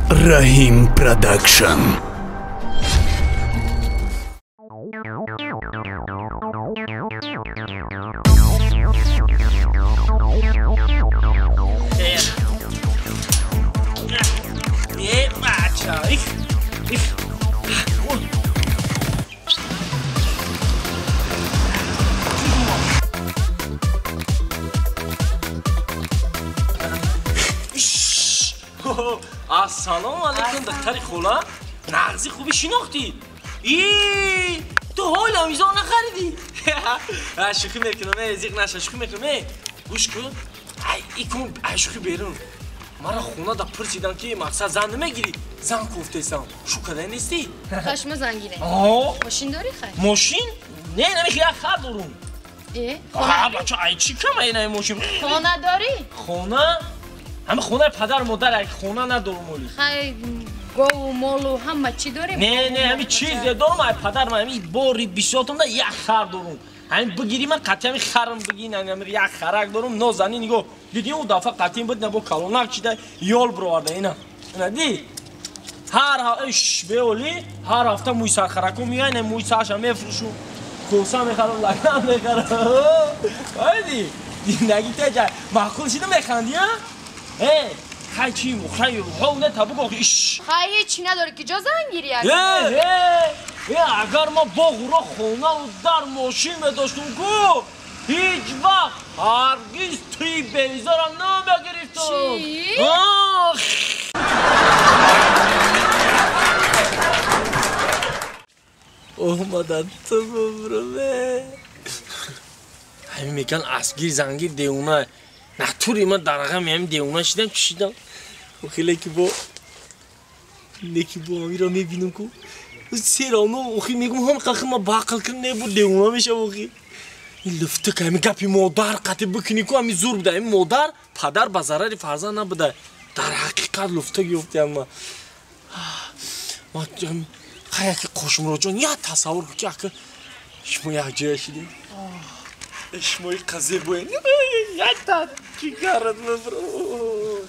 Раҳим Продакшн. Ассалому алайкум, духтари хола. Нағзи хуби шинохтӣ. И ту ҳол амизо нахаридӣ. Шӯхӣ мекунам, зиқ наша, шӯхӣ мекунам. Гӯш кун. Ай икун, ай шӯхӣ берун. Мара хона да пурсидан ки мақсад зан намегирӣ. Зан кофтесам. Шу кадай нестӣ? Хай шумо зан гиред. Мошин дорӣ хай? Мошин? Не, намехи як хар дорум. Э? Ха, бача, ай чӣ кама ина мошин? Хона дорӣ? Хона? Ҳама хонаи падар модар як хона надорум оли. Хай гову молу ҳама чӣ дорем? Не, не, ҳами чизе дорум ай падар ман ҳами бори бисётонда як хар дорум. Ҳами бигири ман қатъи ҳами харам бигин, ҳами як харак дорум, нозанин нигоҳ. Дидӣ ӯ дафъа қатъи буд набо калонак чида ёл бироварда ина. Ина ди. Ҳар иш беоли, ҳар ҳафта мӯи сархараку меояд, ина мӯи сарша мефурӯшум. Коса мехарам, лаган мехарам. Айди. Зиндагӣ теҷа маъқул шида механдӣ, а? Э, хай чӣ хай ҳол не та бугӯ иш. Хай ҳеҷ надорӣ ки ҷо зан гирӣ агар. Э, э, э, агар ма боғро хонаву дар мошин медоштум ку, ҳеҷ вақт ҳаргиз туи бевизора намегирифтум. Чӣ? Омадан ту бубруме. Ҳамин мегӯянд асгир зангир девона. Натури ман дар ғами ҳамин девона шидам, чӣ шидам? Охи леки бо леки бо ҳамиро мебинам ку. Серавно охи мегум ҳам қахи ма баақл кун не бу девона мешав охи. Ин луфтук ҳамин гапи модар қатъи бикунӣ ку ҳамин зур буда. Ҳамин модар падар ба зарари фарзанд набуда. Дар ҳақиқат луфтук ёфтиам ма. Ма хай яки Қошмуроҷон як тасаввур кун ки ака шумо як ҷоя шидем. Шумои қазе боен. Якта чигарат мебро.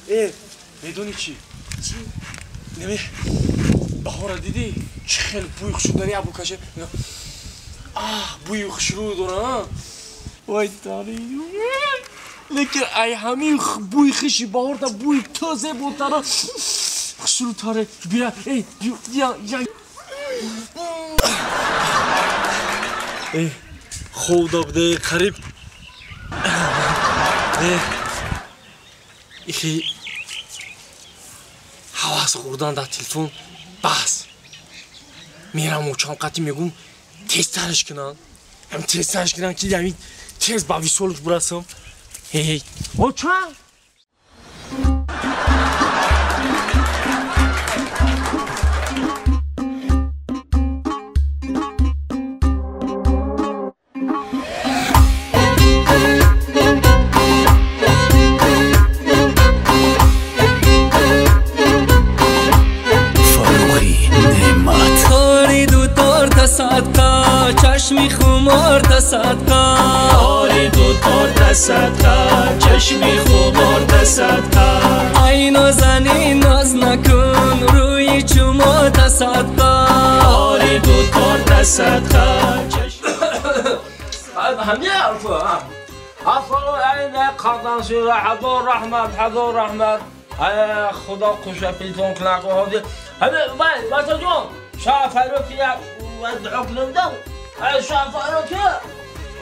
Э, медонӣ чӣ? Чӣ? Неме баҳора дидӣ? Чӣ хеле бӯи хушрӯ дори як букаше. Аҳ, бӯи хушрӯ дора. Вай дари. Лекин ай ҳамин бӯи хуши баҳорда бӯи ту зеботара хушрӯтаре. Бия, эй, я, я. Эй, хов да буде қариб. Ихи ҳавас хӯрдан дар телефон бас. Мерам очам қатъи мегум тезтараш кунам. Ҳам тезтараш кунам ки ҳамин тез ба висолуш бурасам. Эй, очам! چشمی خمار تصدقه آری دو تار تصدقه چشمی خمار تصدقه ای نازنین ناز نکن روی چوما تصدقه آری دو تار تصدقه همه حرفه اصلا قدن شده حضور رحمت حضور رحمت خدا خوشه پیتون کنه همه بچه جون شافرو که ادعو کنم شافرو که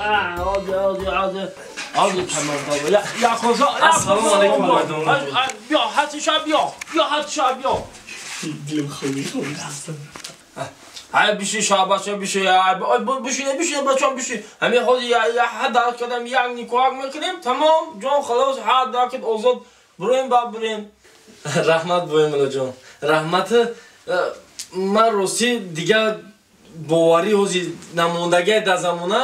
عادي عادي عادي عادي تمام لا يا خدا السلام علیکم بیا حتی شب بیا بیا حتی شب بیا دلم خوی خوی های بیشی شاباشه بیشی بیشی بیشی بچم بیشی همین خود یا حد کردم یک نیکوک میکنیم تمام جان خلاص حد داکت آزاد بریم با بریم رحمت بویم جان رحمت من راستی دیگه боварӣ ҳози намондагиа дар замона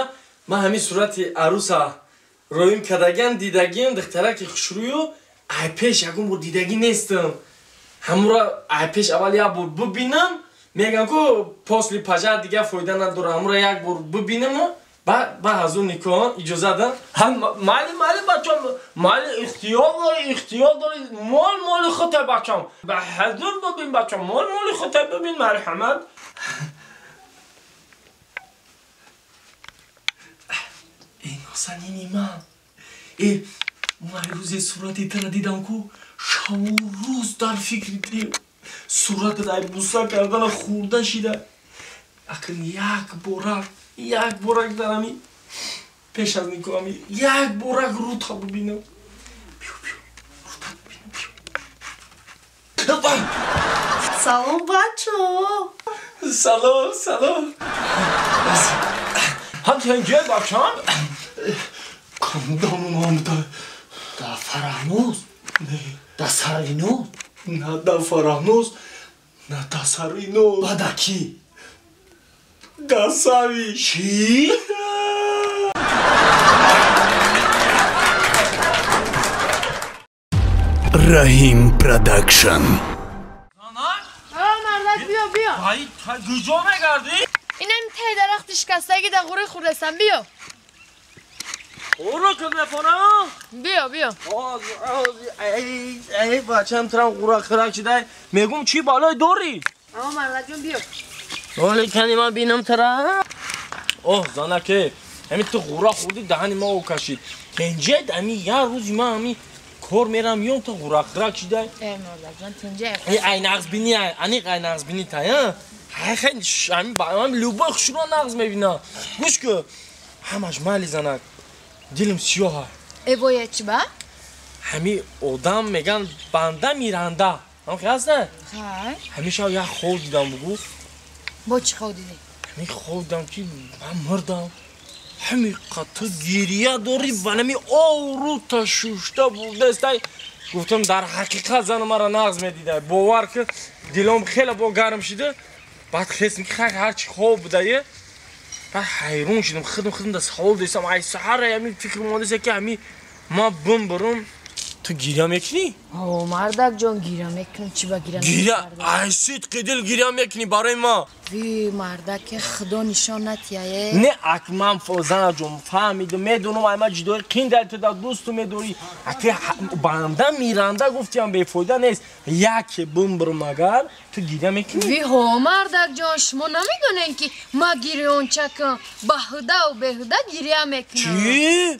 ман ҳамин сурати аруса роим кардагиам дидагиам духтараки хушрӯю ай пеш ягон бор дидагӣ нестам ҳамура ай пеш аввал як бор бибинам мегӯям ку после пожар дигар фоида надора ҳамура як бор бибинаму Ба ҳазур никоҳ иҷоза дан. Ҳам майли майли бачам, майли ихтиёр дорӣ, ихтиёр дорӣ. Мол моли худта бачам. Ба ҳазур бибин бачам, мол моли худта бибин марҳамат. Эй нозанини ман. Э ман рӯзе сурати тара дидам ку шабу рӯз дар фикри дил. Суратат ай буса кардана хӯрда шида. Акн як борак дарами пеш аз никоҳами як борак рӯта бибинам. Биё биё рӯта бибинам биё. Салом бачо. Салом салом. Ҳам тенҷа бачам. Кандам омда. Да Фараҳноз? Да Сарвиноз? На да Фараҳноз, на да Сарвиноз. Ба да кӣ? Да Сави. Чӣ? Раҳим Продакшн. Мардак биё биё. Ай куҷо мегардӣ? Инам таи дарахти шикастагӣ да ғурӣ хӯрдастам биё. Ғура кунам? Биё биё. Ай бачам трам ғура хӯрак шидай. Мегум чӣ балой дорӣ? Аво мардакҷон биё. Оли кани ман бинам тара. Оҳ занаке, ҳамин ту ғура хӯрдӣ даҳани ма об кашид. Тенҷед ами як рӯзи ман ами кор мерам миём ту ғура хӯрак шидай. Э мардакҷон тенҷе. Ай нағзбинӣ ай, аниқ ай нағзбинӣ тай, а? Ҳай хай ами ман любой хушро нағз мебинам. Гӯш ку. Ҳамаш майли занак. Дилам сиёҳ. Э бояд чӣ ба? Ҳами одам меган банда миранда. Ҳам хел не? Хай. Ҳамеша як хоб дидам бугу. Бо чӣ хоб дидӣ? Ҳами хоб дидам ки ман мурдам. Ҳами қати гирия дорӣ ва нами орута шушта бурдастай. Гуфтам дар ҳақиқат зани маро нағз медида. Бовар ки дилом хеле бо гарм шида. Баъд хестм ки хай ҳарчи хоб будае. Баъд ҳайрон шудам, худам да савол дестам. Ай саҳара ҳами фикр мондеса ки ҳами ман бимбурам. Ту гиря мекунӣ? О, мардакҷон гиря мекунам, чӣ ба гиря Гиря, ай сидқи дил гиря мекунӣ барои ма. Ви мардаке худо нишон натияе. Не, ак ман занаҷон фаҳмидам, медонам ай ма ҷудои қин дар ту дар дӯсту медорӣ. Аки банда миранда гуфтиам бефоида нест. Яке бимбурам агар ту гиря мекунӣ? Ви ҳо мардакҷон, шумо намедонед ки ма гирёнчакам, ба ҳудаву беҳуда гиря мекунам. Чӣ?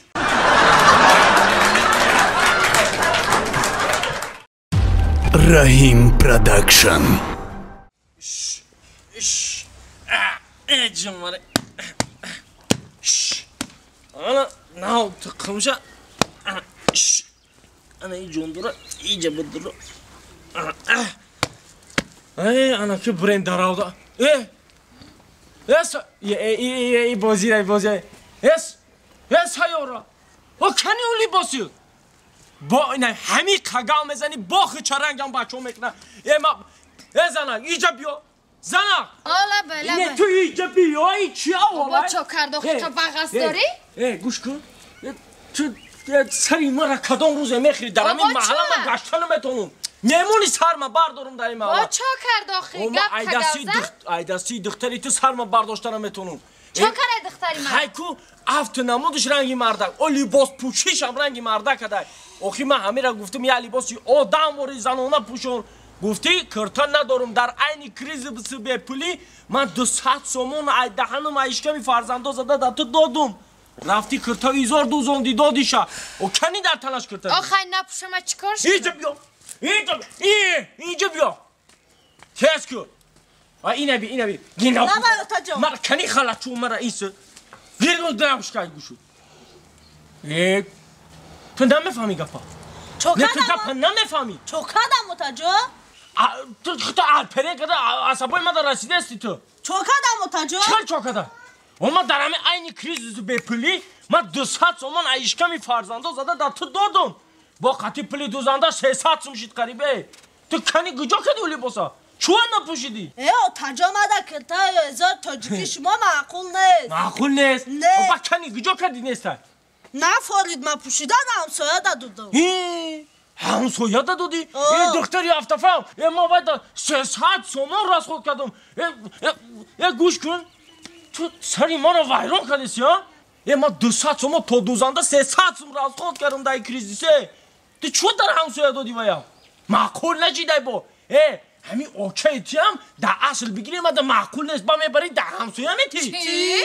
Раҳим Продакшн. Ана нав тиқимша. Ана и ҷондура иҷа бидура. Эй, ана ки бренд даравда. Э! Эс, э, бозира, бозира. Эс, эс ҳайёра. О кани он либоси? Бо ина ҳами қагал мезани, бохи чарангам бачо мекунад. Э ма, э занак, иҷа биё. Занак! Ола бала. Не ту иҷа биё, и чи аввала? Бо чо кардо худто бағас дорӣ? Э, гӯш кун. Ту сари мара кадом рӯзе мехӯри? Дар ҳамин маҳалла ман гашта наметавонам. Меҳмони сарма бардорам дар ин маҳалла. Бо чо кардо хи гап қагавза? Айдасти духтари ту сарма бардошта наметавонам. Чо карай духтари ман? Хай ку афту намудаш ранги мардак, о либос пӯшишам ранги мардак адай. Охи ман ҳамира гуфтам я либоси одам вори занона пӯшон. Гуфтӣ кирта надорам дар айни кризиси бепулӣ ман 200 сомон ай даҳанум ай ишками фарзандо зада дар ту додум. Рафтӣ кирта изор дузонди додиша. О кани дар танаш кирта? О хай напӯшама чӣ кор шуд? Иҷа биё. Иҷа иҷа биё. Тез ку. А ина би, ина би. Гина. Мара кани халачу мара ис. Гиргул драмшкай гушу. Э ту намефаҳмӣ гапа. Не ту гапа намефаҳмӣ. Чо кардам отаҷо? Ту худто алпере карда асабои мада расидаасти ту. Чо кардам отаҷо? Чӣ чо карда? О ман дар ҳамин айни кризису бепулӣ ман 200 сомон ай ишками фарзандо зада дар ту додум. Бо қатъи пули дузанда 300 сум шид қарибе. Ту кани куҷо кардӣ ӯ либоса? Чӯ напӯшидӣ? Э, отаҷо мада киртаи эзор тоҷики шумо маъқул нест. Маъқул нест? Не. Ба кани куҷо кардӣ неста? Нафорид ма пӯшидан ҳамсоя додам. Ҳамсоя додӣ? Э, духтари ҳафтафаҳм, э, ма бояд 300 сомон расход кардам. Э, гӯш кун. Ту сари маро вайрон кардеси, а? Е, ма 200 сомо то дузанда 300 сум расход кардам дар кризисе. Ту чо дар ҳамсоя доди вая? Маъқул нашидай бо. Э, ҳамин очаи тиам дар асл бигирем, ада маъқул нест, ба мебари дар ҳамсоя мети. Чӣ?